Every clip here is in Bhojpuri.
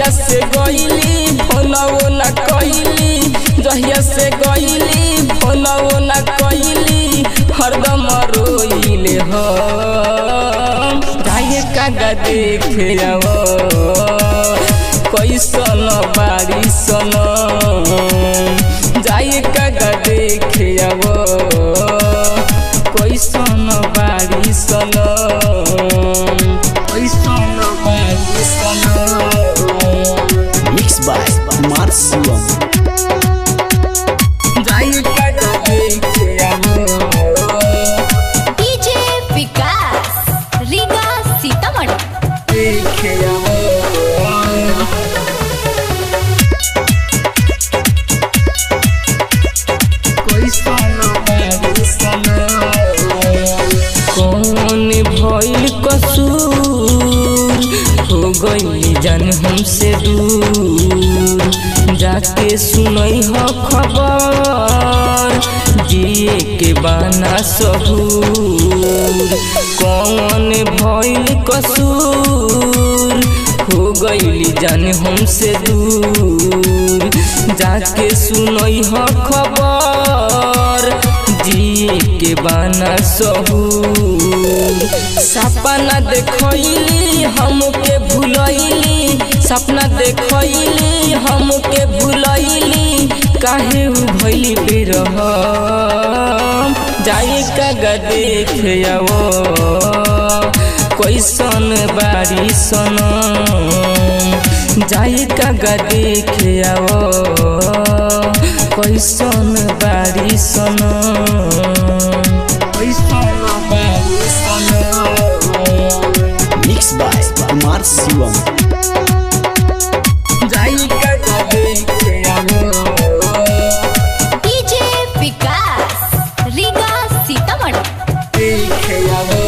जहिया से गईली फोनवो न कइली, जहिया से गईली फोनवो न कइली, हरदम रोइले हम। जाए कागा देखे आवो कैसन बारी सनम, जाए कागा देखे आवो कैसन बारी सनम, कैसन बारी सनम। Mix by Kumar Shivam. जाए कागा देखे आवो। डीजे विकास रीगा सीतामढ़ी। देखे आवो। कौन भइल कसूर हो गई जान हमसे दूर, जाके सुनई हो खबर जिए के बाना सहूर। कौन भइल कसूर हो गई जान हमसे दूर, जाके सुनई हो खबर जिए के बाना सहूर। सपना देखैली हमके भुलैली, सपना देखैली हमके भुलैली, काहे उ भइली बेरहम। जाए कागा देखे आवो कैसन बारी सनम, जाए कागा देखे आवो कैसन बारी सनम, कैसन बारी सनम। Mix by Kumar Shivam. जाए कागा देखे आवो। डीजे विकास रीगा सीतामढ़ी। देखे आवो।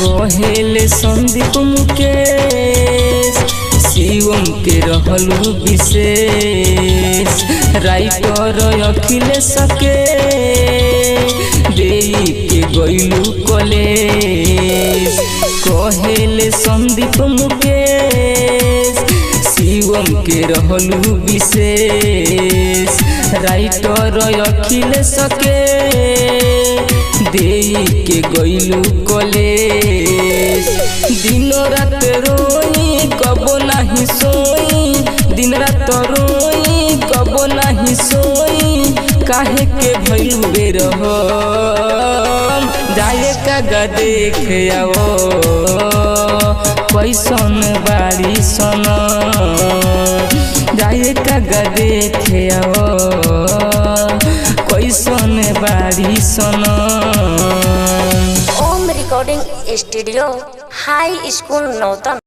कहेले संदीप मुकेश शिवम के रहलू विशेष, राइटर अखिलेश के देई के गईलू कलेश। कहेले संदीप मुकेश शिवम के रहलू विशेष, राइटर अखिलेश के देई के गईलू कलेश। दिन रात रोई कबो नाही सोई, दिन रात रोई कबो नाही सोई, काहे के भइलू बेरहम। जाए कागा देखे आवो कैसन बारी सनम, जाए कागा देखे आवो कैसन बारी सनम। Om recording studio high school Nautan.